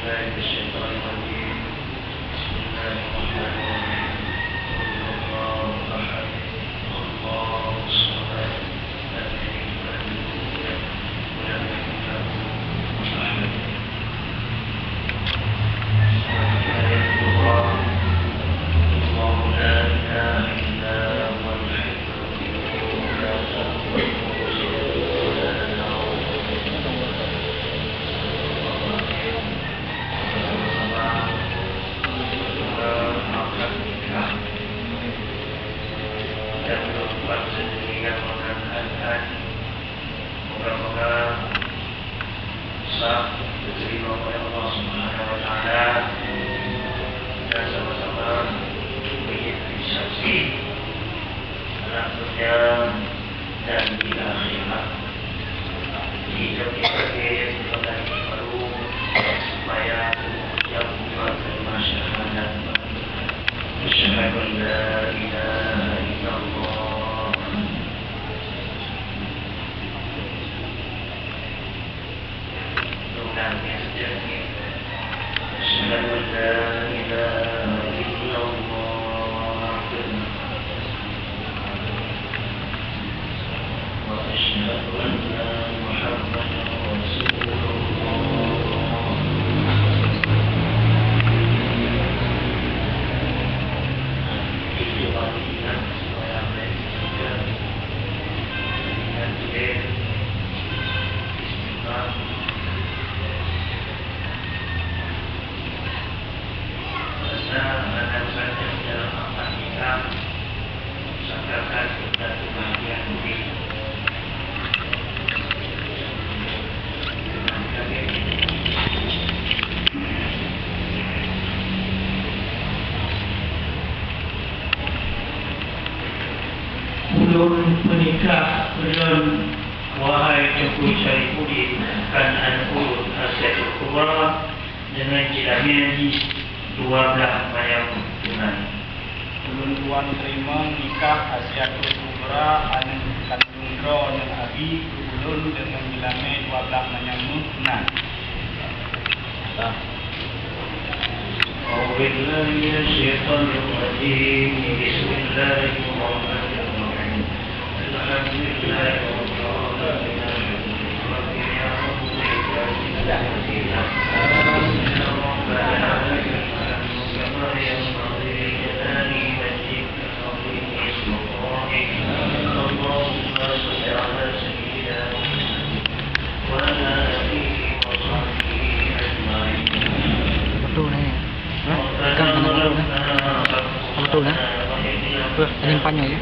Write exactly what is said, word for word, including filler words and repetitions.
بالله من الشيطان الرجيم. بسم الله الرحمن الرحيم. قل هو الله أحد. الله الصمد. لم يلد ولم يولد. ولم يكن له كفوا أحد. وفي آية أخرى، الله لا إله إلا هو الحي القيوم لا تأخذه سنة ولا نوم. Sama-sama berdoa, maafkan kita. Dan berbuat sendiri yang mengangkat hati. Moga-moga sah diterima oleh Allah Subhanahu wa Taala dan sama-sama menjadi saksi dalam dunia dan di akhirat. Hidup kita sebagai baru supaya terwujud dua kalimat syahadat. Asyhadu an la ilaha illallah. Asyhadu an la ilaha illallah. Wa asyhadu anna Muhammadar Rasulullah. Itu artinya supaya mereka ingat diri, istighfar. Karena akan saja dalam akad nikah, sangkakan dan kebahagiaan diri. Ulôn peunikah ulôn, wahai Teungku Syarifuddin, kan aneuk ulôn Asiatul Kubra, deungon jilamé jih dua blaih manyam tunai. Ulôn tuan teurimong nikah Asiatul Kubra, aneuk kandông droeneuh Abi, keu ulôn deungon jilamé dua blaih manyam tunai. أعوذ بالله من الشيطان الرجيم. بسم الله الرحمن الرحيم. الحمد لله رب العالمين. الحمد لله رب العالمين. كما ينبغي لجلال وجهك وعظيم سلطانك. اللهم صل على سيدنا محمد وعلى آله وصحبه أجمعين. Betul ni. Ha? Kan kena betul ni. Betul ni. Wah, ini panjang ya.